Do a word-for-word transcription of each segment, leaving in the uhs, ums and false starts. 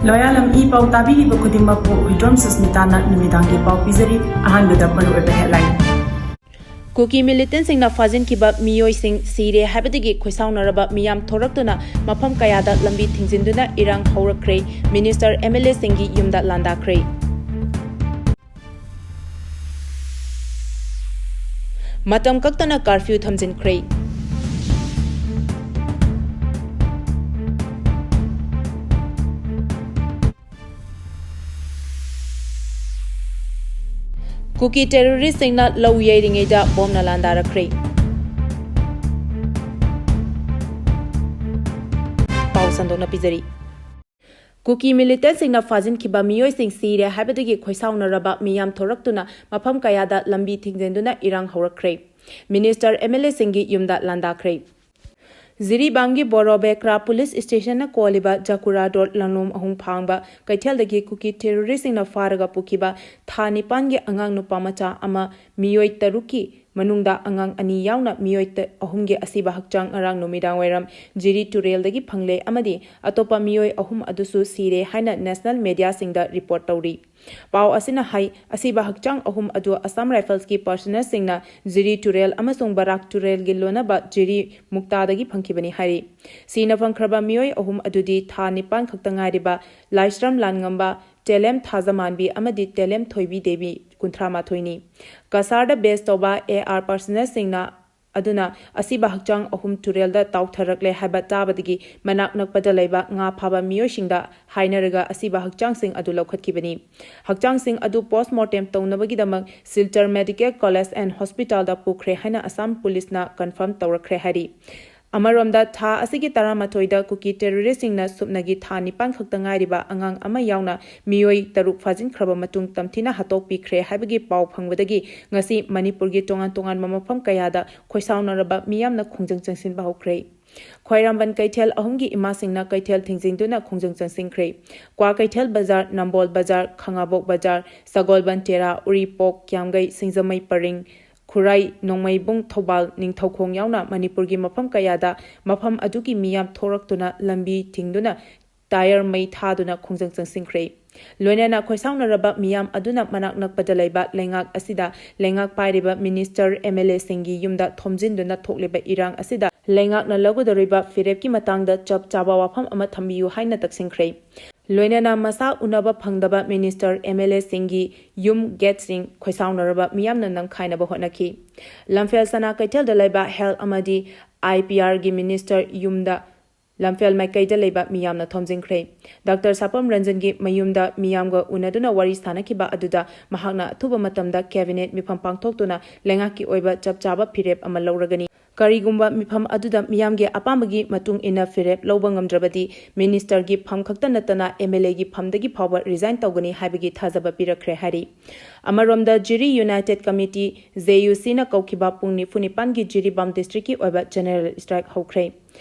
ꯂꯣꯌꯥꯂꯝ E ꯄꯥꯎ ꯇꯥꯕꯤꯔꯤꯕ ꯈꯨꯗꯤꯡꯃꯛꯄꯨ ꯍꯨꯏꯗ꯭ꯔꯣꯝ ꯁꯨꯁꯃꯤꯇꯥꯅ ꯅꯨꯃꯤꯗꯥꯡꯒꯤ ꯄꯥꯎ ꯄꯤꯖꯔꯤ꯫ ꯑꯍꯥꯟꯕꯗ ꯃꯔꯨꯑꯣꯏꯕ headline꯫ ꯀꯨꯀꯤ militantꯁꯤꯡꯅ ꯐꯥꯖꯤꯟꯈꯤꯕ ꯃꯤꯑꯣꯏꯁꯤꯡ ꯁꯤꯔꯦ ꯍꯥꯏꯕꯗꯒꯤ ꯈꯣꯏꯁꯥꯎꯅꯔꯕ ꯃꯤꯌꯥꯝ ꯊꯣꯔꯛꯇꯨꯅ ꯃꯐꯝ ꯀꯌꯥꯗ ꯂꯝꯕꯤ ꯊꯤꯡꯖꯤꯟꯗꯨꯅ ꯏꯔꯥꯡ ꯍꯧꯔꯛꯈ꯭ꯔꯦ꯫ Minister, MLAꯁꯤꯡꯒꯤ ꯌꯨꯝꯗ ꯂꯥꯟꯗꯥꯈ꯭ꯔꯦ꯫ ꯃꯇꯝ ꯀꯛꯇꯅ curfew ꯊꯝꯖꯤꯟꯈ꯭ꯔꯦ꯫ ꯀꯨꯀꯤ terroristꯁꯤꯡꯅ ꯂꯧ ꯌꯩꯔꯤꯉꯩꯗ ꯕꯣꯝꯅ ꯂꯥꯟꯗꯥꯔꯛꯈ꯭ꯔꯦ꯫ ꯄꯥꯎ ꯁꯟꯗꯣꯛꯅ ꯄꯤꯖꯔꯤ꯫ ꯀꯨꯀꯤ militantꯁꯤꯡꯅ ꯐꯥꯖꯤꯟꯈꯤꯕ ꯃꯤꯑꯣꯏꯁꯤꯡ ꯁꯤꯔꯦ ꯍꯥꯏꯕꯗꯒꯤ ꯈꯣꯏꯁꯥꯎꯅꯔꯕ ꯃꯤꯌꯥꯝ ꯊꯣꯔꯛꯇꯨꯅ ꯃꯐꯝ ꯀꯌꯥꯗ ꯂꯝꯕꯤ ꯊꯤꯡꯖꯤꯟꯗꯨꯅ ꯏꯔꯥꯡ ꯍꯧꯔꯛꯈ꯭ꯔꯦ꯫ Minister, MLAꯁꯤꯡꯒꯤ ꯌꯨꯝꯗ ꯂꯥꯟꯗꯥꯈ꯭ꯔꯦ꯫ ꯖꯤꯔꯤꯕꯥꯝꯒꯤ ꯕꯣꯔꯣꯕꯦꯀ꯭ꯔꯥ police stationꯅ ꯀꯣꯜꯂꯤꯕ ꯖꯀꯨꯔꯥ ꯔꯣꯗ ꯂꯝꯂꯣꯡ ꯑꯍꯨꯝ ꯐꯥꯡꯕ ꯀꯩꯊꯦꯜꯗꯒꯤ ꯀꯨꯀꯤ terroristꯁꯤꯡꯅ ꯐꯥꯔꯒ ꯄꯨꯈꯤꯕ ꯊꯥ ꯅꯤꯄꯥꯟꯒꯤ ꯑꯉꯥꯡ ꯅꯨꯄꯥ ꯃꯆꯥ ꯑꯃ, ꯃꯤꯑꯣꯏ ꯇꯔꯨꯛꯀꯤ ꯃꯅꯨꯡꯗ ꯑꯉꯥꯡ ꯑꯅꯤ ꯌꯥꯎꯅ ꯃꯤꯑꯣꯏ ꯇ-, ꯑꯍꯨꯝꯒꯤ ꯑꯁꯤꯕ ꯍꯛꯆꯥꯡ ꯉꯔꯥꯡ ꯅꯨꯃꯤꯗꯥꯡ ꯋꯥꯏꯔꯝ ꯖꯤꯔꯤ ꯇꯨꯔꯦꯜꯗꯒꯤ ꯐꯪꯂꯦ ꯑꯃꯗꯤ ꯑꯇꯣꯞꯄ ꯃꯤꯑꯣꯏ ꯑꯍꯨꯝ ꯑꯗꯨꯁꯨ ꯁꯤꯔꯦ ꯍꯥꯏꯅ national mediaꯁꯤꯡꯗ report ꯇꯧꯔꯤ꯫ ꯄꯥꯎ ꯑꯁꯤꯅ ꯍꯥꯏ, ꯑꯁꯤꯕ ꯍꯛꯆꯥꯡ ꯑꯍꯨꯝ ꯑꯗꯨ Assam Riflesꯀꯤ personnelꯁꯤꯡꯅ ꯖꯤꯔꯤ ꯇꯨꯔꯦꯜ ꯑꯃꯁꯨꯡ ꯕꯔꯥꯛ ꯇꯨꯔꯦꯜꯒꯤ ꯂꯣꯟꯅꯕ ꯖꯤꯔꯤ ꯃꯨꯛꯇꯥꯗꯒꯤ ꯐꯪꯈꯤꯕꯅꯤ ꯍꯥꯏꯔꯤ꯫ ꯁꯤꯅ ꯐꯪꯈ꯭ꯔꯕ ꯃꯤꯑꯣꯏ ꯑꯍꯨꯝ ꯑꯗꯨꯗꯤ ꯊꯥ ꯅꯤꯄꯥꯟ ꯈꯛꯇ ꯉꯥꯏꯔꯤꯕ ꯂꯥꯏꯁ꯭ꯔꯝ ꯂꯥꯟꯉꯝꯕ, ꯇꯦꯂꯦꯝ ꯊꯥꯖꯃꯥꯟꯕꯤ ꯑꯃꯗꯤ ꯇꯦꯂꯦꯝ ꯊꯣꯏꯕꯤ ꯗꯦꯕꯤ, ꯀꯨꯟꯊ꯭ꯔꯥ ꯃꯥꯊꯣꯏꯅꯤ꯫ ꯀꯁꯥꯔꯗ base ꯇꯧꯕ AR personnelꯁꯤꯡꯅ ꯑꯗꯨꯅ ꯑꯁꯤꯕ ꯍꯛꯆꯥꯡ ꯑꯍꯨꯝ ꯇꯨꯔꯦꯜꯗ ꯇꯥꯎꯊꯔꯛꯂꯦ ꯍꯥꯏꯕ ꯇꯥꯕꯗꯒꯤ ꯃꯅꯥꯛ ꯅꯛꯄꯗ ꯂꯩꯕ ꯉꯥ ꯐꯥꯕ ꯃꯤꯑꯣꯏꯁꯤꯡꯗ ꯍꯥꯏꯅꯔꯒ ꯑꯁꯤꯕ ꯍꯛꯆꯥꯡꯁꯤꯡ ꯑꯗꯨ ꯂꯧꯈꯠꯈꯤꯕꯅꯤ꯫ ꯍꯛꯆꯥꯡꯁꯤꯡ ꯑꯗꯨ post mortem ꯇꯧꯅꯕꯒꯤꯗꯃꯛ ꯁꯤꯜꯆꯔ Medical College and Hospitalꯗ ꯄꯨꯈ꯭ꯔꯦ ꯍꯥꯏꯅ ꯑꯁꯥꯝ policeꯅ confirm ꯇꯧꯔꯛꯈ꯭ꯔꯦ ꯍꯥꯏꯔꯤ꯫ ꯑꯃꯔꯣꯝꯗ, ꯊꯥ ꯑꯁꯤꯒꯤ ꯇꯔꯥꯃꯥꯊꯣꯏꯗ ꯀꯨꯀꯤ terroristꯁꯤꯡꯅ ꯁꯨꯞꯅꯒꯤ ꯊꯥ ꯅꯤꯄꯥꯟ ꯈꯛꯇ ꯉꯥꯏꯔꯤꯕ ꯑꯉꯥꯡ ꯑꯃ ꯌꯥꯎꯅ ꯃꯤꯑꯣꯏ ꯇꯔꯨꯛ ꯐꯥꯖꯤꯟꯈ꯭ꯔꯕ ꯃꯇꯨꯡ ꯇꯝꯊꯤꯅ ꯍꯥꯠꯇꯣꯛꯄꯤꯈ꯭ꯔꯦ ꯍꯥꯏꯕꯒꯤ ꯄꯥꯎ ꯐꯪꯕꯗꯒꯤ ꯉꯁꯤ ꯃꯅꯤꯄꯨꯔꯒꯤ ꯇꯣꯉꯥꯟ ꯇꯣꯉꯥꯟꯕ ꯃꯐꯝ ꯀꯌꯥꯗ ꯈꯣꯏꯁꯥꯎꯅꯔꯕ ꯃꯤꯌꯥꯝꯅ ꯈꯣꯡꯖꯪ ꯆꯪꯁꯤꯟꯕ ꯍꯧꯈ꯭ꯔꯦ꯫ ꯈ꯭ꯋꯥꯏꯔꯝꯕꯟ ꯀꯩꯊꯦꯜ ꯑꯍꯨꯝꯒꯤ ꯏꯃꯥꯁꯤꯡꯅ ꯀꯩꯊꯦꯜ ꯊꯤꯡꯖꯤꯟꯗꯨꯅ ꯈꯣꯡꯖꯪ ꯆꯪꯁꯤꯟꯈ꯭ꯔꯦ꯫ ꯀ꯭ꯋꯥꯀꯩꯊꯦꯜ ꯕꯖꯥꯔ, ꯅꯝꯕꯣꯜ ꯕꯖꯥꯔ, ꯈꯥꯉꯕꯣꯛ ꯕꯖꯥꯔ, ꯁꯒꯣꯜꯕꯟ ꯇꯦꯔꯥ, ꯎꯔꯤꯄꯣꯛ, ꯀ꯭ꯌꯥꯝꯒꯩ, ꯁꯤꯡꯖꯃꯩ ꯄꯔꯤꯡ, ꯈꯨꯔꯥꯏ, ꯅꯣꯡꯃꯩꯕꯨꯡ, ꯊꯧꯕꯥꯜ, ꯅꯤꯡꯊꯧꯈꯣꯡ ꯌꯥꯎꯅ ꯃꯅꯤꯄꯨꯔꯒꯤ ꯃꯐꯝ ꯀꯌꯥꯗ ꯃꯐꯝ ꯑꯗꯨꯒꯤ ꯃꯤꯌꯥꯝ ꯊꯣꯔꯛꯇꯨꯅ ꯂꯝꯕꯤ ꯊꯤꯡꯗꯨꯅ ꯇꯥꯌꯔ ꯃꯩ ꯊꯥꯗꯨꯅ ꯈꯣꯡꯖꯪ ꯆꯪꯁꯤꯟꯈ꯭ꯔꯦ꯫ ꯂꯣꯏꯅꯅ ꯈꯣꯏꯁꯥꯎꯅꯔꯕ ꯃꯤꯌꯥꯝ ꯑꯗꯨꯅ ꯃꯅꯥꯛ ꯅꯛꯄꯗ ꯂꯩꯕ ꯂꯩꯉꯥꯛ ꯑꯁꯤꯗ ꯂꯩꯉꯥꯛ ꯄꯥꯏꯔꯤꯕ ꯃꯤꯅꯤꯁꯇꯔ, ꯑꯦꯝ ꯑꯦꯜ ꯑꯦꯁꯤꯡꯒꯤ ꯌꯨꯝꯗ ꯊꯣꯝꯖꯤꯟꯗꯨꯅ ꯊꯣꯛꯂꯤꯕ ꯏꯔꯥꯡ ꯑꯁꯤꯗ ꯂꯩꯉꯥꯛꯅ ꯂꯧꯒꯗꯧꯔꯤꯕ ꯐꯤꯔꯦꯞꯀꯤ ꯃꯇꯥꯡꯗ ꯆꯞ ꯆꯥꯕ ꯋꯥꯐꯝ ꯑꯃ ꯊꯝꯕꯤꯌꯨ ꯍꯥꯏꯅ ꯇꯛꯁꯤꯟꯈ꯭ꯔꯦ꯫ ꯂꯣꯏꯅꯅ ꯃꯁꯥ ꯎꯅꯕ ꯐꯪꯗꯕ ꯃꯤꯅꯤꯁꯇꯔ, ꯑꯦꯝ ꯑꯦꯜ ꯑꯦꯁꯤꯡꯒꯤ ꯌꯨꯝ ꯒꯦꯠꯁꯤꯡ ꯈꯣꯏꯁꯥꯎꯅꯔꯕ ꯃꯤꯌꯥꯝꯅ ꯅꯝꯈꯥꯏꯅꯕ ꯍꯣꯠꯅꯈꯤ꯫ ꯂꯝꯐꯦꯜ ꯁꯅꯥ ꯀꯩꯊꯦꯜꯗ ꯂꯩꯕ ꯍꯦꯜꯊ ꯑꯃꯗꯤ ꯑꯥꯏ ꯄꯤ ꯑꯥꯔꯒꯤ ꯃꯤꯅꯤꯁꯇꯔ ꯌꯨꯝꯗ ꯂꯝꯐꯦꯜ ꯃꯥꯏꯀꯩꯗ ꯂꯩꯕ ꯃꯤꯌꯥꯝꯅ ꯊꯣꯝꯖꯤꯟꯈ꯭ꯔꯦ꯫ ꯗꯥꯛꯇꯔ ꯁꯥꯄꯝ ꯔꯟꯖꯟꯒꯤ ꯃꯌꯨꯝꯗ ꯃꯤꯌꯥꯝꯒ ꯎꯅꯗꯨꯅ ꯋꯥꯔꯤ ꯁꯥꯅꯈꯤꯕ ꯑꯗꯨꯗ ꯃꯍꯥꯛꯅ ꯑꯊꯨꯕ ꯃꯇꯝꯗ ꯀꯦꯕꯤꯅꯦꯠ ꯃꯤꯐꯝ ꯄꯥꯡꯊꯣꯛꯇꯨꯅ ꯂꯩꯉꯥꯛꯀꯤ ꯑꯣꯏꯕ ꯆꯞ ꯆꯥꯕ ꯐꯤꯔꯦꯞ ꯑꯃ ꯂꯧꯔꯒꯅꯤ꯫ ꯀꯔꯤꯒꯨꯝꯕ ꯃꯤꯐꯝ ꯑꯗꯨꯗ ꯃꯤꯌꯥꯝꯒꯤ ꯑꯄꯥꯝꯕꯒꯤ ꯃꯇꯨꯡ ꯏꯟꯅ ꯐꯤꯔꯦꯞ ꯂꯧꯕ ꯉꯝꯗ꯭ꯔꯕꯗꯤ ꯃꯤꯅꯤꯁꯇꯔꯒꯤ ꯐꯝ ꯈꯛꯇ ꯅꯠꯇꯅ ꯑꯦꯝ ꯑꯦꯜ ꯑꯦꯒꯤ ꯐꯝꯗꯒꯤ ꯐꯥꯎꯕ ꯔꯤꯖꯥꯏꯟ ꯇꯧꯒꯅꯤ ꯍꯥꯏꯕꯒꯤ ꯊꯥꯖꯕ ꯄꯤꯔꯛꯈ꯭ꯔꯦ ꯍꯥꯏꯔꯤ꯫ ꯑꯃꯔꯣꯝꯗ ꯖꯤꯔꯤ ꯌꯨꯅꯥꯏꯇꯦꯗ ꯀꯃꯤꯇꯤ, ꯖꯦ ꯌꯨ ꯁꯤꯅ ꯀꯧꯈꯤꯕ ꯄꯨꯡ ꯅꯤꯐꯨ ꯅꯤꯄꯥꯟꯒꯤ ꯖꯤꯔꯤꯕꯥꯝ ꯗꯤꯁꯇ꯭ꯔꯤꯛꯀꯤ ꯑꯣꯏꯕ ꯖꯦꯅꯔꯦꯜ ꯁ꯭ꯇ꯭ꯔꯥꯏꯛ ꯍꯧꯈ꯭ꯔꯦ꯫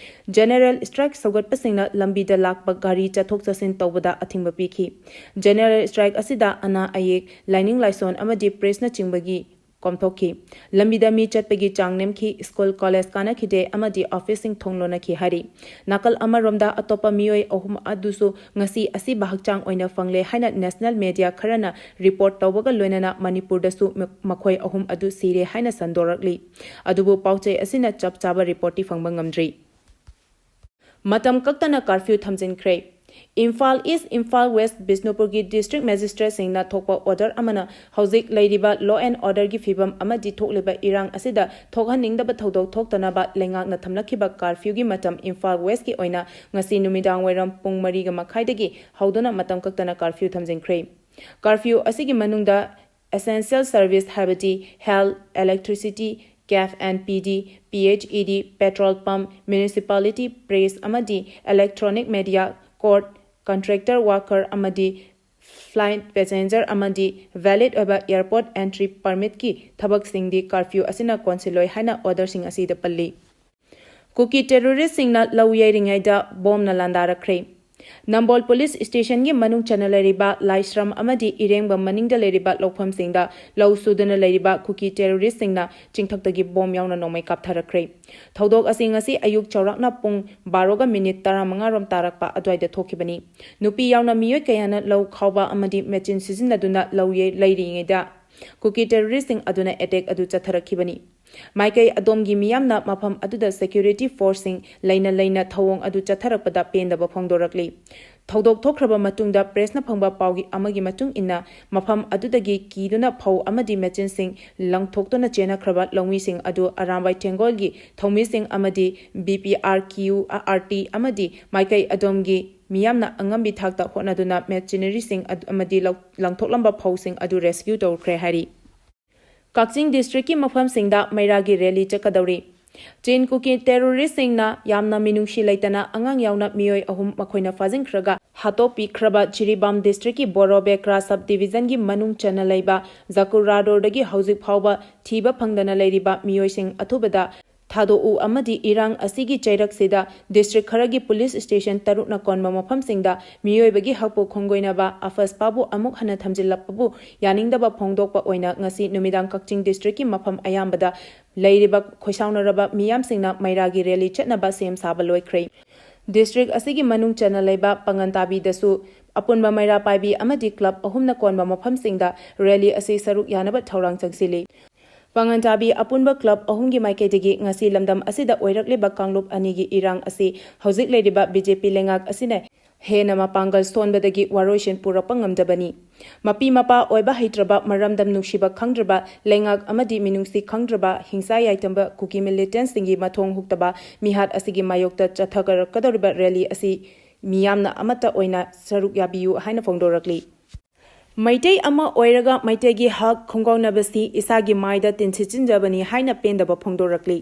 ꯖꯦꯅꯔꯦꯜ ꯁ꯭ꯇ꯭ꯔꯥꯏꯛ ꯁꯧꯒꯠꯄꯁꯤꯡꯅ ꯂꯝꯕꯤꯗ ꯂꯥꯛꯄ ꯒꯥꯔꯤ ꯆꯠꯊꯣꯛ ꯆꯠꯁꯤꯟ ꯇꯧꯕꯗ ꯑꯊꯤꯡꯕ ꯄꯤꯈꯤ꯫ ꯖꯦꯅꯔꯦꯜ ꯁ꯭ꯇ꯭ꯔꯥꯏꯛ ꯑꯁꯤꯗ ꯑꯅꯥ ꯑꯌꯦꯛ, ꯂꯥꯏꯅꯤꯡ ꯂꯥꯏꯁꯣꯟ ꯑꯃꯗꯤ ꯄ꯭ꯔꯦꯁꯅꯆꯤꯡꯕꯒꯤ ꯀꯣꯝꯊꯣꯛꯈꯤ꯫ ꯂꯝꯕꯤꯗ ꯃꯤ ꯆꯠꯄꯒꯤ ꯆꯥꯡ ꯅꯦꯝꯈꯤ꯫ ꯁ꯭ꯀꯨꯜ, ꯀꯣꯂꯦꯖ ꯀꯥꯅꯈꯤꯗꯦ ꯑꯃꯗꯤ ꯑꯣꯐꯤꯁꯁꯤꯡ ꯊꯣꯡ ꯂꯣꯟꯅꯈꯤ ꯍꯥꯏꯔꯤ꯫ ꯅꯥꯀꯜ ꯑꯃꯔꯣꯝꯗ ꯑꯇꯣꯞꯄ ꯃꯤꯑꯣꯏ ꯑꯍꯨꯝ ꯑꯗꯨꯁꯨ ꯉꯁꯤ ꯑꯁꯤꯕ ꯍꯛꯆꯥꯡ ꯑꯣꯏꯅ ꯐꯪꯂꯦ ꯍꯥꯏꯅ ꯅꯦꯁꯅꯦꯜ ꯃꯦꯗꯤꯌꯥ ꯈꯔꯅ ꯔꯤꯄꯣꯔꯠ ꯇꯧꯕꯒ ꯂꯣꯏꯅꯅ ꯃꯅꯤꯄꯨꯔꯗꯁꯨ ꯃ-, ꯃꯈꯣꯏ ꯑꯍꯨꯝ ꯑꯗꯨ ꯁꯤꯔꯦ ꯍꯥꯏꯅ ꯁꯟꯗꯣꯔꯛꯂꯤ꯫ ꯑꯗꯨꯕꯨ ꯄꯥꯎꯆꯦ ꯑꯁꯤꯅ ꯆꯞ ꯆꯥꯕ ꯔꯤꯄꯣꯔꯠꯇꯤ ꯐꯪꯕ ꯉꯝꯗ꯭ꯔꯤ꯫ ꯃꯇꯝ ꯀꯛꯇꯅ ꯀꯥꯔꯐ꯭ꯌꯨ ꯊꯝꯖꯤꯟꯈ꯭ꯔꯦ꯫ ꯏꯝꯐꯥꯜ ꯏꯁ, ꯏꯝꯐꯥꯜ ꯋꯦꯁ, ꯕꯤꯁꯅꯨꯄꯨꯔꯒꯤ ꯗꯤꯁꯇ꯭ꯔꯤꯛ ꯃꯦꯖꯤꯁꯇ꯭ꯔꯦꯠꯁꯤꯡꯅ ꯊꯣꯛꯄ ꯑꯣꯔꯗꯔ ꯑꯃꯅ ꯍꯧꯖꯤꯛ ꯂꯩꯔꯤꯕ ꯂꯣ ꯑꯦꯟ ꯑꯣꯔꯗꯔꯒꯤ ꯐꯤꯕꯝ ꯑꯃꯗꯤ ꯊꯣꯛꯂꯤꯕ ꯏꯔꯥꯡ ꯑꯁꯤꯗ ꯊꯣꯛꯍꯟꯅꯤꯡꯗꯕ ꯊꯧꯗꯣꯛ ꯊꯣꯛꯇꯅꯕ ꯂꯩꯉꯥꯛꯅ ꯊꯝꯂꯛꯈꯤꯕ ꯀꯥꯔꯐ꯭ꯌꯨꯒꯤ ꯃꯇꯝ ꯏꯝꯐꯥꯜ ꯋꯦꯁꯀꯤ ꯑꯣꯏꯅ ꯉꯁꯤ ꯅꯨꯃꯤꯗꯥꯡ ꯋꯥꯏꯔꯝ ꯄꯨꯡ ꯃꯔꯤꯒ ꯃꯈꯥꯏꯗꯒꯤ ꯍꯧꯗꯨꯅ ꯃꯇꯝ ꯀꯛꯇꯅ ꯀꯥꯔꯐ꯭ꯌꯨ ꯊꯝꯖꯤꯟꯈ꯭ꯔꯦ꯫ ꯀꯥꯔꯐ꯭ꯌꯨ ꯑꯁꯤꯒꯤ ꯃꯅꯨꯡꯗ essential service ꯍꯥꯏꯕꯗꯤ health, electricity, cafe and P D, P H E D, petrol pump, municipality, press ꯑꯃꯗꯤ electronic media, court, contractor worker ꯑꯃꯗꯤ flight passenger ꯑꯃꯗꯤ valid ꯑꯣꯏꯕ airport entry permitꯀꯤ ꯊꯕꯛꯁꯤꯡꯗꯤ ꯀꯥꯔꯐ꯭ꯌꯨ ꯑꯁꯤꯅ ꯀꯣꯟꯁꯤꯜꯂꯣꯏ ꯍꯥꯏꯅ ꯑꯣꯔꯗꯔꯁꯤꯡ ꯑꯁꯤꯗ ꯄꯜꯂꯤ꯫ ꯀꯨꯀꯤ ꯇꯦꯔꯣꯔꯤꯁꯁꯤꯡꯅ ꯂꯧ ꯌꯩꯔꯤꯉꯩꯗ ꯕꯣꯝꯅ ꯂꯥꯟꯗꯥꯔꯛꯈ꯭ꯔꯦ꯫ ꯅꯝꯕꯣꯜ ꯄꯨꯂꯤꯁ ꯁ꯭ꯇꯦꯁꯟꯒꯤ ꯃꯅꯨꯡ ꯆꯟꯅ ꯂꯩꯔꯤꯕ ꯂꯥꯏꯁ꯭ꯔꯝ ꯑꯃꯗꯤ ꯏꯔꯦꯡꯕꯝ ꯃꯅꯤꯡꯗ ꯂꯩꯔꯤꯕ ꯂꯧꯐꯝꯁꯤꯡꯗ ꯂꯧ ꯁꯨꯗꯨꯅ ꯂꯩꯔꯤꯕ ꯀꯨꯀꯤ ꯇꯦꯔꯣꯔꯤꯁꯁꯤꯡꯅ ꯆꯤꯡꯊꯛꯇꯒꯤ ꯕꯣꯝ ꯌꯥꯎꯅ ꯅꯣꯡꯃꯩ ꯀꯥꯞꯊꯔꯛꯈ꯭ꯔꯦ꯫ ꯊꯧꯗꯣꯛ ꯑꯁꯤ ꯉꯁꯤ ꯑꯌꯨꯛ ꯆꯥꯎꯔꯥꯛꯅ ꯄꯨꯡ ꯕꯥꯔꯣꯒ ꯃꯤꯅꯤꯠ ꯇꯔꯥꯃꯉꯥ ꯔꯣꯝ ꯇꯥꯔꯛꯄ ꯑꯗꯨꯋꯥꯏꯗ ꯊꯣꯛꯈꯤꯕꯅꯤ꯫ ꯅꯨꯄꯤ ꯌꯥꯎꯅ ꯃꯤꯑꯣꯏ ꯀꯌꯥꯅ ꯂꯧ ꯈꯥꯎꯕ ꯑꯃꯗꯤ ꯃꯦꯆꯤꯟ ꯁꯤꯖꯤꯟꯅꯗꯨꯅ ꯂꯧ ꯌꯩ-, ꯂꯩꯔꯤꯉꯩꯗ ꯀꯨꯀꯤ ꯇꯦꯔꯣꯔꯤꯁꯁꯤꯡ ꯑꯗꯨꯅ ꯑꯦꯇꯦꯛ ꯑꯗꯨ ꯆꯠꯊꯔꯛꯈꯤꯕꯅꯤ꯫ ꯃꯥꯏꯀꯩ ꯑꯗꯣꯝꯒꯤ ꯃꯤꯌꯥꯝꯅ ꯃꯐꯝ ꯑꯗꯨꯗ ꯁꯦꯀ꯭ꯌꯨꯔꯤꯇꯤ ꯐꯣꯔꯁꯁꯤꯡ ꯂꯩꯅ ꯂꯩꯅ ꯊꯧꯑꯣꯡ ꯑꯗꯨ ꯆꯠꯊꯔꯛꯄꯗ ꯄꯦꯟꯗꯕ ꯐꯣꯡꯗꯣꯔꯛꯂꯤ꯫ ꯊꯧꯗꯣꯛ ꯊꯣꯛꯈ꯭ꯔꯕ ꯃꯇꯨꯡꯗ ꯄ꯭ꯔꯦꯁꯅ ꯐꯪꯕ ꯄꯥꯎꯒꯤ ꯑꯃꯒꯤ ꯃꯇꯨꯡ ꯏꯟꯅ, ꯃꯐꯝ ꯑꯗꯨꯗꯒꯤ ꯀꯤꯗꯨꯅ ꯐꯧ ꯑꯃꯗꯤ ꯃꯦꯆꯤꯟꯁꯤꯡ ꯂꯪꯊꯣꯛꯇꯨꯅ ꯆꯦꯟꯅꯈ꯭ꯔꯕ ꯂꯧꯃꯤꯁꯤꯡ ꯑꯗꯨ ꯑꯔꯥꯝꯕꯥꯏ ꯇꯦꯡꯒꯣꯜꯒꯤ ꯊꯧꯃꯤꯁꯤꯡ ꯑꯃꯗꯤ B P R Q R T ꯑꯃꯗꯤ ꯃꯥꯏꯀꯩ ꯑꯗꯣꯝꯒꯤ ꯃꯤꯌꯥꯝꯅ ꯑꯉꯝꯕꯤ ꯊꯥꯛꯇ ꯍꯣꯠꯅꯗꯨꯅ ꯃꯦꯆꯤꯅꯔꯤꯁꯤꯡ ꯑꯗꯨ ꯑꯃꯗꯤ ꯂꯧ-, ꯂꯪꯊꯣꯛꯂꯝꯕ ꯐꯧꯁꯤꯡ ꯑꯗꯨ ꯔꯦꯁꯀ꯭ꯌꯨ ꯇꯧꯈ꯭ꯔꯦ ꯍꯥꯏꯔꯤ꯫ ꯀꯛꯆꯤꯡ ꯗꯤꯁꯇ꯭ꯔꯤꯛꯀꯤ ꯃꯐꯝꯁꯤꯡꯗ ꯃꯩꯔꯥꯒꯤ ꯔꯦꯂꯤ ꯆꯠꯀꯗꯧꯔꯤ꯫ ꯆꯤꯟ ꯀꯨꯀꯤ ꯇꯦꯔꯣꯔꯤꯁꯁꯤꯡꯅ ꯌꯥꯝꯅ ꯃꯤꯅꯨꯡꯁꯤ ꯂꯩꯇꯅ ꯑꯉꯥꯡ ꯌꯥꯎꯅ ꯃꯤꯑꯣꯏ ꯑꯍꯨꯝ ꯃꯈꯣꯏꯅ ꯐꯥꯖꯤꯟꯈ꯭ꯔꯒ ꯍꯥꯠꯇꯣꯛꯄꯤꯈ꯭ꯔꯕ ꯖꯤꯔꯤꯕꯥꯝ ꯗꯤꯁꯇ꯭ꯔꯤꯛꯀꯤ ꯕꯣꯔꯣꯕꯦꯀ꯭ꯔꯥ ꯁꯕ ꯗꯤꯕꯤꯖꯟꯒꯤ ꯃꯅꯨꯡ ꯆꯟꯅ ꯂꯩꯕ ꯖꯀꯨꯔꯥꯗꯣꯔꯗꯒꯤ ꯍꯧꯖꯤꯛ ꯐꯥꯎꯕ ꯊꯤꯕ ꯐꯪꯗꯅ ꯂꯩꯔꯤꯕ ꯃꯤꯑꯣꯏꯁꯤꯡ ꯑꯊꯨꯕꯗ ꯊꯥꯗꯣꯛꯎ ꯑꯃꯗꯤ ꯏꯔꯥꯡ ꯑꯁꯤꯒꯤ ꯆꯩꯔꯛꯁꯤꯗ ꯗꯤꯁꯇ꯭ꯔꯤꯛ ꯈꯔꯒꯤ ꯄꯨꯂꯤꯁ ꯁ꯭ꯇꯦꯁꯟ ꯇꯔꯨꯛꯅ ꯀꯣꯟꯕ ꯃꯐꯝꯁꯤꯡꯗ ꯃꯤꯑꯣꯏꯕꯒꯤ ꯍꯛꯄꯨ ꯈꯣꯡꯒꯣꯏꯅꯕ ꯑꯐꯁꯄꯥꯕꯨ ꯑꯃꯨꯛ ꯍꯟꯅ ꯊꯝꯖꯤꯜꯂꯛꯄꯕꯨ ꯌꯥꯅꯤꯡꯗꯕ ꯐꯣꯡꯗꯣꯛꯄ ꯑꯣꯏꯅ ꯉꯁꯤ ꯅꯨꯃꯤꯗꯥꯡ ꯀꯛꯆꯤꯡ ꯗꯤꯁꯇ꯭ꯔꯤꯛꯀꯤ ꯃꯐꯝ ꯑꯌꯥꯝꯕꯗ ꯂꯩꯔꯤꯕ ꯈꯣꯏꯁꯥꯎꯅꯔꯕ ꯃꯤꯌꯥꯝꯁꯤꯡꯅ ꯃꯩꯔꯥꯒꯤ ꯔꯦꯂꯤ ꯆꯠꯅꯕ ꯁꯦꯝ ꯁꯥꯕ ꯂꯣꯏꯈ꯭ꯔꯦ꯫ ꯗꯤꯁꯇ꯭ꯔꯤꯛ ꯑꯁꯤꯒꯤ ꯃꯅꯨꯡ ꯆꯟꯅ ꯂꯩꯕ ꯄꯥꯉꯟꯇꯥꯕꯤꯗꯁꯨ ꯑꯄꯨꯟꯕ ꯃꯩꯔꯥ ꯄꯥꯏꯕꯤ ꯑꯃꯗꯤ ꯀ꯭ꯂꯕ ꯑꯍꯨꯝꯅ ꯀꯣꯟꯕ ꯃꯐꯝꯁꯤꯡꯗ ꯔꯦꯂꯤ ꯑꯁꯤ ꯁꯔꯨꯛ ꯌꯥꯅꯕ ꯊꯧꯔꯥꯡ ꯆꯪꯁꯤꯜꯂꯤ꯫ ꯄꯥꯉꯟꯇꯥꯕꯤ ꯑꯄꯨꯟꯕ ꯀ꯭ꯂꯕ ꯑꯍꯨꯝꯒꯤ ꯃꯥꯏꯀꯩꯗꯒꯤ ꯉꯁꯤ ꯂꯝꯗꯝ ꯑꯁꯤꯗ ꯑꯣꯏꯔꯛꯂꯤꯕ ꯀꯥꯡꯂꯨꯞ ꯑꯅꯤꯒꯤ ꯏꯔꯥꯡ ꯑꯁꯤ ꯍꯧꯖꯤꯛ ꯂꯩꯔꯤꯕ ꯕꯤ ꯖꯦ ꯄꯤ ꯂꯩꯉꯥꯛ ꯑꯁꯤꯅ ꯍꯦꯟꯅ ꯃꯄꯥꯡꯒꯜ ꯁꯣꯟꯕꯗꯒꯤ ꯋꯥꯔꯣꯏꯁꯤꯟ ꯄꯨꯔꯛꯄ ꯉꯝꯗꯕꯅꯤ꯫ ꯃꯄꯤ ꯃꯄꯥ ꯑꯣꯏꯕ ꯍꯩꯇ꯭ꯔꯕ, ꯃꯔꯝꯗꯝ ꯅꯨꯡꯁꯤꯕ ꯈꯪꯗ꯭ꯔꯕ, ꯂꯩꯉꯥꯛ ꯑꯃꯗꯤ ꯃꯤꯅꯨꯡꯁꯤ ꯈꯪꯗ꯭ꯔꯕ, ꯍꯤꯡꯁꯥ ꯌꯥꯏꯇꯝꯕ ꯀꯨꯀꯤ ꯃꯤꯂꯤꯇꯦꯟꯠꯁꯤꯡꯒꯤ ꯃꯊꯣꯡ ꯍꯨꯛꯇꯕ ꯃꯤꯍꯥꯠ ꯑꯁꯤꯒꯤ ꯃꯥꯌꯣꯛꯇ ꯆꯠꯊꯒꯠꯂꯛꯀꯗꯧꯔꯤꯕ ꯔꯦꯂꯤ ꯑꯁꯤ ꯃꯤꯌꯥꯝꯅ ꯑꯃꯠꯇ ꯑꯣꯏꯅ ꯁꯔꯨꯛ ꯌꯥꯕꯤꯌꯨ ꯍꯥꯏꯅ ꯐꯣꯡꯗꯣꯔꯛꯂꯤ꯫ ꯃꯩꯇꯩ ꯑꯃ ꯑꯣꯏꯔꯒ ꯃꯩꯇꯩꯒꯤ ꯍꯛ ꯈꯣꯡꯒꯥꯎꯅꯕꯁꯤ ꯏꯁꯥꯒꯤ ꯃꯥꯏꯗ ꯇꯤꯟꯁꯤꯠꯆꯤꯟꯖꯕꯅꯤ ꯍꯥꯏꯅ ꯄꯦꯟꯗꯕ ꯐꯣꯡꯗꯣꯔꯛꯂꯤ꯫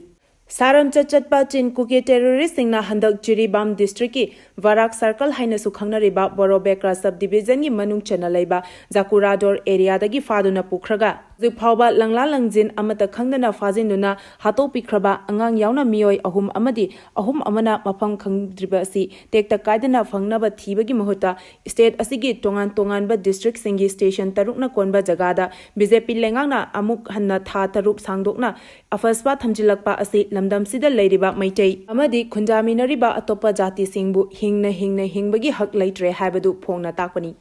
ꯁꯥꯔꯝꯆꯠ ꯆꯠꯄ ꯆꯤꯟ ꯀꯨꯀꯤ ꯇꯦꯔꯣꯔꯤꯁꯁꯤꯡꯅ ꯍꯟꯗꯛ ꯖꯤꯔꯤꯕꯥꯝ ꯗꯤꯁꯇ꯭ꯔꯤꯛꯀꯤ ꯕꯔꯥꯛ ꯁꯔꯀꯜ ꯍꯥꯏꯅꯁꯨ ꯈꯪꯅꯔꯤꯕ ꯕꯣꯔꯣꯕꯦꯀ꯭ꯔꯥ ꯁꯕ ꯗꯤꯕꯤꯖꯟꯒꯤ ꯃꯅꯨꯡ ꯆꯟꯅ ꯂꯩꯕ ꯖꯥꯀꯨꯔꯥꯗꯣꯔ ꯑꯦꯔꯤꯌꯥꯗꯒꯤ ꯐꯥꯗꯨꯅ ꯄꯨꯈ꯭ꯔꯒ ꯍꯧꯖꯤꯛ ꯐꯥꯎꯕ ꯂꯪꯂꯥ ꯂꯪꯖꯤꯟ ꯑꯃꯠꯇ ꯈꯪꯗꯅ ꯐꯥꯖꯤꯟꯗꯨꯅ ꯍꯥꯠꯇꯣꯛꯄꯤꯈ꯭ꯔꯕ ꯑꯉꯥꯡ ꯌꯥꯎꯅ ꯃꯤꯑꯣꯏ ꯑꯍꯨꯝ ꯑꯃꯗꯤ ꯑꯍꯨꯝ ꯑꯃꯅ ꯃꯐꯝ ꯈꯪꯗ꯭ꯔꯤꯕ ꯑꯁꯤ ꯇꯦꯛꯇ ꯀꯥꯏꯗꯅ ꯐꯪꯅꯕ ꯊꯤꯕꯒꯤ ꯃꯍꯨꯠꯇ state ꯑꯁꯤꯒꯤ ꯇꯣꯉꯥꯟ ꯇꯣꯉꯥꯟꯕ districtꯁꯤꯡꯒꯤ station ꯇꯔꯨꯛꯅ ꯀꯣꯟꯕ ꯖꯒꯥꯗ BJP ꯂꯩꯉꯥꯛꯅ ꯑꯃꯨꯛ ꯍꯟꯅ ꯊꯥ ꯇꯔꯨꯛ ꯁꯥꯡꯗꯣꯛꯅ ꯑꯐꯁꯄꯥ ꯊꯝꯖꯤꯜꯂꯛꯄ ꯑꯁꯤ ꯂꯝꯗꯝꯁꯤꯗ ꯂꯩꯔꯤꯕ ꯃꯩꯇꯩ ꯑꯃꯗꯤ ꯈꯨꯟꯗꯥꯃꯤꯟꯅꯔꯤꯕ ꯑꯇꯣꯞꯄ ꯖꯥꯇꯤꯁꯤꯡꯕꯨ ꯍꯤꯡꯅ ꯍꯤꯡꯅ ꯍꯤꯡꯕꯒꯤ ꯍꯛ ꯂꯩꯇ꯭ꯔꯦ ꯍꯥꯏꯕꯗꯨ ꯐꯣꯡꯅ ꯇꯥꯛꯄꯅꯤ꯫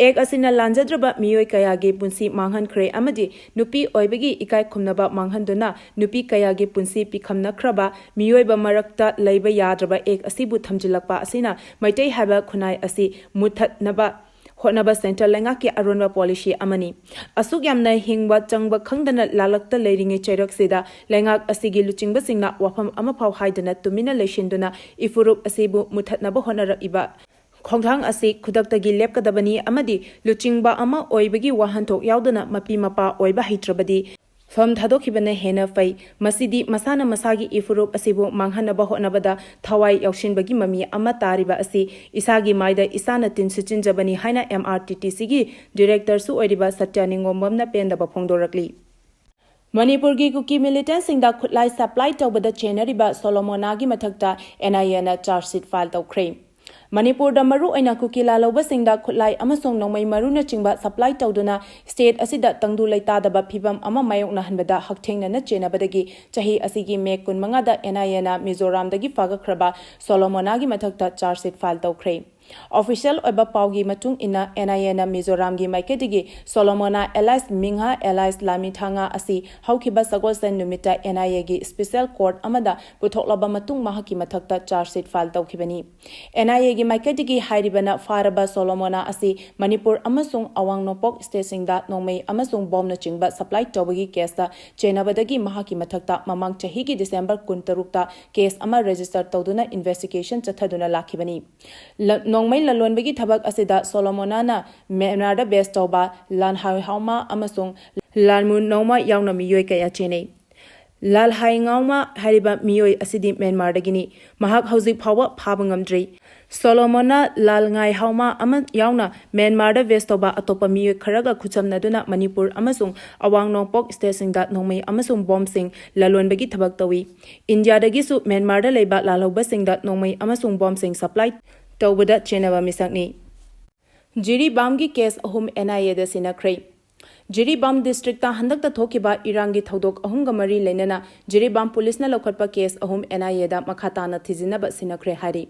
Act ꯑꯁꯤꯅ ꯂꯥꯟꯖꯗ꯭ꯔꯕ ꯃꯤꯑꯣꯏ ꯀꯌꯥꯒꯤ ꯄꯨꯟꯁꯤ ꯃꯥꯡꯍꯟꯈ꯭ꯔꯦ ꯑꯃꯗꯤ ꯅꯨꯄꯤ ꯑꯣꯏꯕꯒꯤ ꯏꯀꯥꯏ ꯈꯨꯝꯅꯕ ꯃꯥꯡꯍꯟꯗꯨꯅ ꯅꯨꯄꯤ ꯀꯌꯥꯒꯤ ꯄꯨꯟꯁꯤ ꯄꯤꯈꯝꯅꯈ꯭ꯔꯕ ꯃꯤꯑꯣꯏꯕ ꯃꯔꯛꯇ ꯂꯩꯕ ꯌꯥꯗ꯭ꯔꯕ Act ꯑꯁꯤꯕꯨ ꯊꯝꯖꯤꯜꯂꯛꯄ ꯑꯁꯤꯅ ꯃꯩꯇꯩ ꯍꯥꯏꯕ ꯈꯨꯟꯅꯥꯏ ꯑꯁꯤ ꯃꯨꯠꯊꯠꯅꯕ ꯍꯣꯠꯅꯕ central ꯂꯩꯉꯥꯛꯀꯤ ꯑꯔꯣꯟꯕ policy ꯑꯃꯅꯤ꯫ ꯑꯁꯨꯛ ꯌꯥꯝꯅ ꯍꯤꯡꯕ ꯆꯪꯕ ꯈꯪꯗꯅ ꯂꯥꯜꯂꯛꯇ ꯂꯩꯔꯤꯉꯩ ꯆꯩꯔꯛꯁꯤꯗ ꯂꯩꯉꯥꯛ ꯑꯁꯤꯒꯤ ꯂꯨꯆꯤꯡꯕꯁꯤꯡꯅ ꯋꯥꯐꯝ ꯑꯃꯐꯥꯎ ꯍꯥꯏꯗꯅ ꯇꯨꯃꯤꯟꯅ ꯂꯩꯁꯤꯟꯗꯨꯅ ꯏꯐꯨꯔꯨꯞ ꯑꯁꯤꯕꯨ ꯃꯨꯠꯊꯠꯅꯕ ꯍꯣꯠꯅꯔꯛꯏꯕ ꯈꯣꯡꯊꯥꯡ ꯑꯁꯤ ꯈꯨꯗꯛꯇꯒꯤ ꯂꯦꯞꯀꯗꯕꯅꯤ ꯑꯃꯗꯤ ꯂꯨꯆꯤꯡꯕ ꯑꯃ ꯑꯣꯏꯕꯒꯤ ꯋꯥꯍꯟꯊꯣꯛ ꯌꯥꯎꯗꯅ ꯃꯄꯤ ꯃꯄꯥ ꯑꯣꯏꯕ ꯍꯩꯇ꯭ꯔꯕꯗꯤ ꯐꯝ ꯊꯥꯗꯣꯛꯈꯤꯕꯅ ꯍꯦꯟꯅ ꯐꯩ꯫ ꯃꯁꯤꯗꯤ ꯃꯁꯥꯅ ꯃꯁꯥꯒꯤ ꯏꯐꯨꯔꯨꯞ ꯑꯁꯤꯕꯨ ꯃꯥꯡꯍꯟꯅꯕ ꯍꯣꯠꯅꯕꯗ ꯊꯋꯥꯏ ꯌꯥꯎꯁꯤꯟꯕꯒꯤ ꯃꯃꯤ ꯑꯃ ꯇꯥꯔꯤꯕ ꯑꯁꯤ ꯏꯁꯥꯒꯤ ꯃꯥꯏꯗ ꯏꯁꯥꯅ ꯇꯤꯟ ꯁꯤꯠꯆꯤꯟꯖꯕꯅꯤ ꯍꯥꯏꯅ MRTTCꯒꯤ directorꯁꯨ ꯑꯣꯏꯔꯤꯕ ꯁꯇ꯭ꯌ ꯅꯤꯡꯉꯣꯝꯕꯝꯅ ꯄꯦꯟꯗꯕ ꯐꯣꯡꯗꯣꯔꯛꯂꯤ꯫ ꯃꯅꯤꯄꯨꯔꯒꯤ ꯀꯨꯀꯤ militantꯁꯤꯡꯗ ꯈꯨꯠꯂꯥꯏ supply ꯇꯧꯕꯗ ꯆꯦꯟꯅꯔꯤꯕ ꯁꯣꯂꯣꯃꯣꯅꯥꯒꯤ ꯃꯊꯛꯇ NIAꯅ charge sheet file ꯇꯧꯈ꯭ꯔꯦ꯫ ꯃꯅꯤꯄꯨꯔꯗ ꯃꯔꯨ ꯑꯣꯏꯅ ꯀꯨꯀꯤ ꯂꯥꯜꯍꯧꯕꯁꯤꯡꯗ ꯈꯨꯠꯂꯥꯏ ꯑꯃꯁꯨꯡ ꯅꯣꯡꯃꯩ ꯃꯔꯨꯅꯆꯤꯡꯕ supply ꯇꯧꯗꯨꯅ state ꯑꯁꯤꯗ ꯇꯪꯗꯨ ꯂꯩꯇꯥꯗꯕ ꯐꯤꯚꯝ ꯑꯃ ꯃꯥꯌꯣꯛꯅꯍꯟꯕꯗ ꯍꯛꯊꯦꯡꯅꯅ ꯆꯦꯟꯅꯕꯗꯒꯤ ꯆꯍꯤ ꯑꯁꯤꯒꯤ May ꯀꯨꯟꯃꯉꯥꯗ NIAꯅ ꯃꯤꯖꯣꯔꯥꯝꯗꯒꯤ ꯐꯥꯒꯠꯈ꯭ꯔꯕ ꯁꯣꯂꯣꯃꯣꯅꯥꯒꯤ ꯃꯊꯛꯇ charge sheet file ꯇꯧꯈ꯭ꯔꯦ꯫ Official ꯑꯣꯏꯕ ꯄꯥꯎꯒꯤ ꯃꯇꯨꯡ ꯏꯟꯅ NIAꯅ ꯃꯤꯖꯣꯔꯥꯝꯒꯤ ꯃꯥꯏꯀꯩꯗꯒꯤ ꯁꯣꯂꯣꯃꯣꯅꯥ alias ꯃꯤꯡꯍꯥ alias ꯂꯥꯃꯤꯊꯥꯉꯥ ꯑꯁꯤ ꯍꯧꯈꯤꯕ ꯁꯒꯣꯜꯁꯦꯟ ꯅꯨꯃꯤꯠꯇ NIAꯒꯤ special court ꯑꯃꯗ ꯄꯨꯊꯣꯛꯂꯕ ꯃꯇꯨꯡ ꯃꯍꯥꯛꯀꯤ ꯃꯊꯛꯇ charge sheet file ꯇꯧꯈꯤꯕꯅꯤ꯫ NIAꯒꯤ ꯃꯥꯏꯀꯩꯗꯒꯤ ꯍꯥꯏꯔꯤꯕꯅ ꯐꯥꯔꯕ ꯁꯣꯂꯣꯃꯣꯅꯥ ꯑꯁꯤ ꯃꯅꯤꯄꯨꯔ ꯑꯃꯁꯨꯡ ꯑꯋꯥꯡ ꯅꯣꯡꯄꯣꯛ stateꯁꯤꯡꯗ ꯅꯣꯡꯃꯩ ꯑꯃꯁꯨꯡ ꯕꯣꯝꯅꯆꯤꯡꯕ supply ꯇꯧꯕꯒꯤ caseꯇ ꯆꯦꯟꯅꯕꯗꯒꯤ ꯃꯍꯥꯛꯀꯤ ꯃꯊꯛꯇ ꯃꯃꯥꯡ ꯆꯍꯤꯒꯤ December ꯀꯨꯟꯇꯔꯨꯛꯇ case ꯑꯃ register ꯇꯧꯗꯨꯅ investigation ꯆꯠꯊꯗꯨꯅ ꯂꯥꯛꯈꯤꯕꯅꯤ꯫ ꯂ-, ꯅꯣꯡꯃꯩ ꯂꯂꯣꯟꯕꯒꯤ ꯊꯕꯛ ꯑꯁꯤꯗ ꯁꯣꯂꯣꯃꯣꯅꯥꯅ ꯃ꯭ꯌꯥꯟꯃꯥꯔꯗ base ꯇꯧꯕ ꯂꯥꯟꯍꯥꯏ ꯍꯥꯎꯃꯥ ꯑꯃꯁꯨꯡ ꯂꯥꯟꯃꯨ ꯅꯧꯃꯥ ꯌꯥꯎꯅ ꯃꯤꯑꯣꯏ ꯀꯌꯥ ꯆꯦꯟꯅꯩ꯫ ꯂꯥꯜꯍꯥꯏ ꯉꯥꯎꯃ ꯍꯥꯏꯔꯤꯕ ꯃꯤꯑꯣꯏ ꯑꯁꯤꯗꯤ ꯃ꯭ꯌꯥꯟꯃꯥꯔꯗꯒꯤꯅꯤ꯫ ꯃꯍꯥꯛ ꯍꯧꯖꯤꯛ ꯐꯥꯎꯕ ꯐꯥꯕ ꯉꯝꯗ꯭ꯔꯤ꯫ ꯁꯣꯂꯣꯃꯣꯟꯅ ꯂꯥꯜꯉꯥꯏ ꯍꯥꯎꯃ ꯑꯃ ꯌꯥꯎꯅ ꯃ꯭ꯌꯥꯟꯃꯥꯔꯗ ꯕꯦꯖ ꯇꯧꯕ ꯑꯇꯣꯞꯄ ꯃꯤꯑꯣꯏ ꯈꯔꯒ ꯈꯨꯠꯁꯝꯅꯗꯨꯅ ꯃꯅꯤꯄꯨꯔ ꯑꯃꯁꯨꯡ ꯑꯋꯥꯡ ꯅꯣꯡꯄꯣꯛ ꯁ꯭ꯇꯦꯠꯁꯤꯡꯗ ꯅꯣꯡꯃꯩ ꯑꯃꯁꯨꯡ ꯕꯣꯝꯕꯁꯤꯡ ꯂꯂꯣꯟꯕꯒꯤ ꯊꯕꯛ ꯇꯧꯏ꯫ ꯏꯟꯗꯤꯌꯥꯗꯒꯤꯁꯨ ꯃ꯭ꯌꯥꯟꯃꯥꯔꯗ ꯂꯩꯕ ꯂꯥꯜꯍꯧꯕꯁꯤꯡꯗ ꯅꯣꯡꯃꯩ ꯑꯃꯁꯨꯡ ꯕꯣꯝꯕꯁꯤꯡ ꯁꯄ꯭ꯂꯥꯏ ꯇꯧꯕꯗ ꯆꯦꯟꯅꯕ ꯃꯤꯁꯛꯅꯤ꯫ ꯖꯤꯔꯤꯕꯥꯝꯒꯤ ꯀꯦꯁ ꯑꯍꯨꯝ ꯑꯦꯟ ꯑꯥꯏ ꯑꯦꯗ ꯁꯤꯟꯅꯈ꯭ꯔꯦ꯫ ꯖꯤꯔꯤꯕꯥꯝ ꯗꯤꯁꯇ꯭ꯔꯤꯛꯇ ꯍꯟꯗꯛꯇ ꯊꯣꯛꯈꯤꯕ ꯏꯔꯥꯡꯒꯤ ꯊꯧꯗꯣꯛ ꯑꯍꯨꯝꯒ ꯃꯔꯤ ꯂꯩꯅꯅ ꯖꯤꯔꯤꯕꯥꯝ ꯄꯨꯂꯤꯁꯅ ꯂꯧꯈꯠꯄ ꯀꯦꯁ ꯑꯍꯨꯝ ꯑꯦꯟ ꯑꯥꯏ ꯑꯦꯗ ꯃꯈꯥ ꯇꯥꯅ ꯊꯤꯖꯤꯟꯅꯕ ꯁꯤꯟꯅꯈ꯭ꯔꯦ ꯍꯥꯏꯔꯤ꯫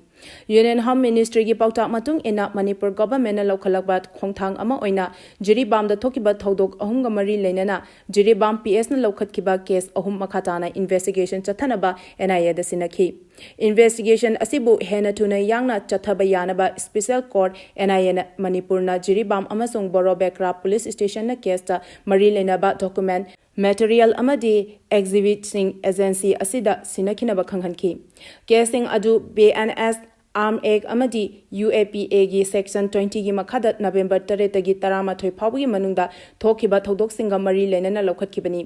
ꯌꯨꯅꯤꯌꯟ ꯍꯣꯝ ꯃꯤꯅꯤꯁꯇ꯭ꯔꯤꯒꯤ ꯄꯥꯎꯇꯥꯛ ꯃꯇꯨꯡ ꯏꯟꯅ ꯃꯅꯤꯄꯨꯔ ꯒꯣꯚꯔꯟꯃꯦꯟꯠꯅ ꯂꯧꯈꯠꯂꯛꯄ ꯈꯣꯡꯊꯥꯡ ꯑꯃ ꯑꯣꯏꯅ ꯖꯤꯔꯤꯕꯥꯝꯗ ꯊꯣꯛꯈꯤꯕ ꯊꯧꯗꯣꯛ ꯑꯍꯨꯝꯒ ꯃꯔꯤ ꯂꯩꯅꯅ ꯖꯤꯔꯤꯕꯥꯝ ꯄꯤ ꯑꯦꯁꯅ ꯂꯧꯈꯠꯈꯤꯕ ꯀꯦꯁ ꯑꯍꯨꯝ ꯃꯈꯥ ꯇꯥꯅ ꯏꯟꯚꯦꯁꯇꯤꯒꯦꯁꯟ ꯆꯠꯊꯅꯕ ꯑꯦꯟ ꯑꯥꯏ ꯑꯦꯗ ꯁꯤꯟꯅꯈꯤ꯫ ꯏꯟꯚꯦꯁꯇꯤꯒꯦꯁꯟ ꯑꯁꯤꯕꯨ ꯍꯦꯟꯅ ꯊꯨꯅ ꯌꯥꯡꯅ ꯆꯠꯊꯕ ꯌꯥꯅꯕ ꯁ꯭ꯄꯦꯁꯦꯜ ꯀꯣꯔꯠ ꯑꯦꯟ ꯑꯥꯏ ꯑꯦꯅ ꯃꯅꯤꯄꯨꯔꯅ ꯖꯤꯔꯤꯕꯥꯝ ꯑꯃꯁꯨꯡ ꯕꯣꯔꯣꯕꯦꯀ꯭ꯔꯥ ꯄꯨꯂꯤꯁ ꯁ꯭ꯇꯦꯁꯟꯅ ꯀꯦꯁꯇ ꯃꯔꯤ ꯂꯩꯅꯕ ꯗꯣꯀꯨꯃꯦꯟꯠ, ꯃꯦꯇꯔꯤꯌꯦꯜ ꯑꯃꯗꯤ ꯑꯦꯛꯖꯤꯕꯤꯠꯁꯤꯡ ꯑꯦꯖꯦꯟꯁꯤ ꯑꯁꯤꯗ ꯁꯤꯟꯅꯈꯤꯅꯕ ꯈꯪꯍꯟꯈꯤ꯫ ꯀꯦꯁꯁꯤꯡ ꯑꯗꯨ ꯕꯤ ꯑꯦꯟ ꯑꯦꯁ ꯑꯥꯔꯝ ꯑꯦꯛ ꯑꯃꯗꯤ ꯌꯨ ꯑꯦ ꯄꯤ ꯑꯦꯒꯤ ꯁꯦꯛꯁꯟ ꯇ꯭ꯋꯦꯟꯇꯤꯒꯤ ꯃꯈꯥꯗ ꯅꯕꯦꯝꯕꯔ ꯇꯔꯦꯠꯇꯒꯤ ꯇꯔꯥꯃꯥꯊꯣꯏ ꯐꯥꯎꯕꯒꯤ ꯃꯅꯨꯡꯗ ꯊꯣꯛꯈꯤꯕ ꯊꯧꯗꯣꯛꯁꯤꯡꯒ ꯃꯔꯤ ꯂꯩꯅꯅ ꯂꯧꯈꯠꯈꯤꯕꯅꯤ꯫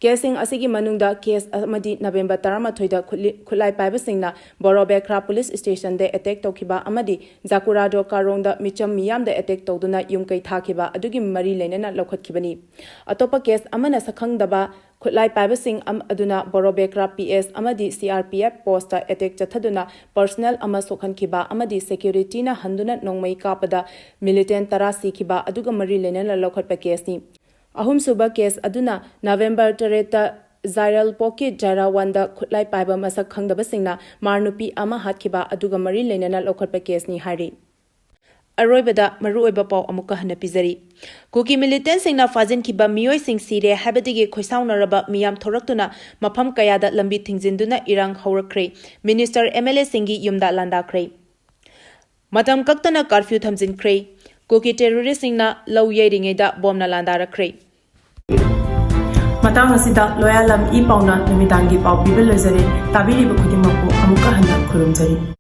ꯀꯦꯁꯁꯤꯡ ꯑꯁꯤꯒꯤ ꯃꯅꯨꯡꯗ ꯀꯦꯁ ꯑꯃꯗꯤ ꯅꯕꯦꯝꯕꯔ ꯇꯔꯥꯃꯥꯊꯣꯏꯗ ꯈꯨꯠꯂꯤ-, ꯈꯨꯠꯂꯥꯏ ꯄꯥꯏꯕꯁꯤꯡꯅ ꯕꯣꯔꯣꯕꯦꯈ꯭ꯔꯥ ꯄꯨꯂꯤꯁ ꯁ꯭ꯇꯦꯁꯟꯗ ꯑꯦꯇꯦꯛ ꯇꯧꯈꯤꯕ ꯑꯃꯗꯤ ꯖꯥꯀꯨꯔꯥꯗꯣ ꯀꯥꯔꯣꯡꯗ ꯃꯤꯆꯝ ꯃꯤꯌꯥꯝꯗ ꯑꯦꯇꯦꯛ ꯇꯧꯗꯨꯅ ꯌꯨꯝ ꯀꯩ ꯊꯥꯈꯤꯕ ꯑꯗꯨꯒꯤ ꯃꯔꯤ ꯂꯩꯅꯅ ꯂꯧꯈꯠꯈꯤꯕꯅꯤ꯫ ꯑꯇꯣꯞꯄ ꯀꯦꯁ ꯑꯃꯅ ꯁꯛꯈꯪꯗꯕ ꯈꯨꯠꯂꯥꯏ ꯄꯥꯏꯕꯁꯤꯡ ꯑꯝ-, ꯑꯗꯨꯅ ꯕꯣꯔꯣꯕꯦꯀ꯭ꯔꯥ ꯄꯤ ꯑꯦꯁ ꯑꯃꯗꯤ C R P F post attack ꯆꯠꯊꯗꯨꯅ ꯄꯔꯁꯅꯦꯜ ꯑꯃ ꯁꯣꯛꯍꯟꯈꯤꯕ ꯑꯃꯗꯤ ꯁꯦꯀ꯭ꯌꯨꯔꯤꯇꯤꯅ ꯍꯟꯗꯨꯅ ꯅꯣꯡꯃꯩ ꯀꯥꯞꯄꯗ ꯃꯤꯂꯤꯇꯦꯟ ꯇꯔꯥ ꯁꯤꯈꯤꯕ ꯑꯗꯨꯒ ꯃꯔꯤ ꯂꯩꯅꯅ ꯂꯧꯈꯠꯄ ꯀꯦꯁꯅꯤ꯫ ꯑꯍꯨꯝꯁꯨꯕ ꯀꯦꯁ ꯑꯗꯨꯅ ꯅꯕꯦꯝꯕꯔ ꯇꯔꯦꯠꯇ ꯖꯥꯏꯔꯦꯜꯄꯣꯛꯀꯤ ꯖꯥꯏꯔꯥꯋꯥꯟꯗ ꯈꯨꯠꯂꯥꯏ ꯄꯥꯏꯕ ꯃꯁꯛ ꯈꯪꯗꯕꯁꯤꯡꯅ ꯃꯥꯔ ꯅꯨꯄꯤ ꯑꯃ ꯍꯥꯠꯈꯤꯕ ꯑꯗꯨꯒ ꯃꯔꯤ ꯂꯩꯅꯅ ꯂꯧꯈꯠꯄ ꯀꯦꯁꯅꯤ ꯍꯥꯏꯔꯤ꯫ ꯑꯔꯣꯏꯕꯗ ꯃꯔꯨꯑꯣꯏꯕ ꯄꯥꯎ ꯑꯃꯨꯛꯀ ꯍꯟꯅ ꯄꯤꯖꯔꯤ꯫ ꯀꯨꯀꯤ ꯃꯤꯂꯤꯇꯦꯟꯁꯤꯡꯅ ꯐꯥꯖꯤꯟꯈꯤꯕ ꯃꯤꯑꯣꯏꯁꯤꯡ ꯁꯤꯔꯦ ꯍꯥꯏꯕꯗꯒꯤ ꯈꯣꯏꯁꯥꯎꯅꯔꯕ ꯃꯤꯌꯥꯝ ꯊꯣꯔꯛꯇꯨꯅ ꯃꯐꯝ ꯀꯌꯥꯗ ꯂꯝꯕꯤ ꯊꯤꯡꯖꯤꯟꯗꯨꯅ ꯏꯔꯥꯡ ꯍꯧꯔꯛꯈ꯭ꯔꯦ꯫ ꯃꯤꯅꯤꯁꯇꯔ, ꯑꯦꯝ ꯑꯦꯜ ꯑꯦꯁꯤꯡꯒꯤ ꯌꯨꯝꯗ ꯂꯥꯟꯗꯥꯈ꯭ꯔꯦ꯫ ꯃꯇꯝ ꯀꯛꯇꯅ ꯀꯥꯔꯐ꯭ꯌꯨ ꯊꯝꯖꯤꯟꯈ꯭ꯔꯦ꯫ ꯀꯨꯀꯤ ꯇꯦꯔꯣꯔꯤꯁꯁꯤꯡꯅ ꯂꯧ ꯌꯩꯔꯤꯉꯩꯗ ꯕꯣꯝꯅ ꯂꯥꯟꯗꯥꯔꯛꯈ꯭ꯔꯦ꯫ ꯃꯇꯥꯡ ꯑꯁꯤꯗ ꯂꯣꯌꯥꯂꯝ ꯏ ꯄꯥꯎꯅ ꯅꯨꯃꯤꯗꯥꯡꯒꯤ ꯄꯥꯎ ꯄꯤꯕ ꯂꯣꯏꯖꯔꯦ꯫ ꯇꯥꯕꯤꯔꯤꯕ ꯈꯨꯗꯤꯡꯃꯛꯄꯨ ꯑꯃꯨꯛꯀ ꯍꯟꯅ ꯈꯨꯔꯨꯝꯖꯔꯤ꯫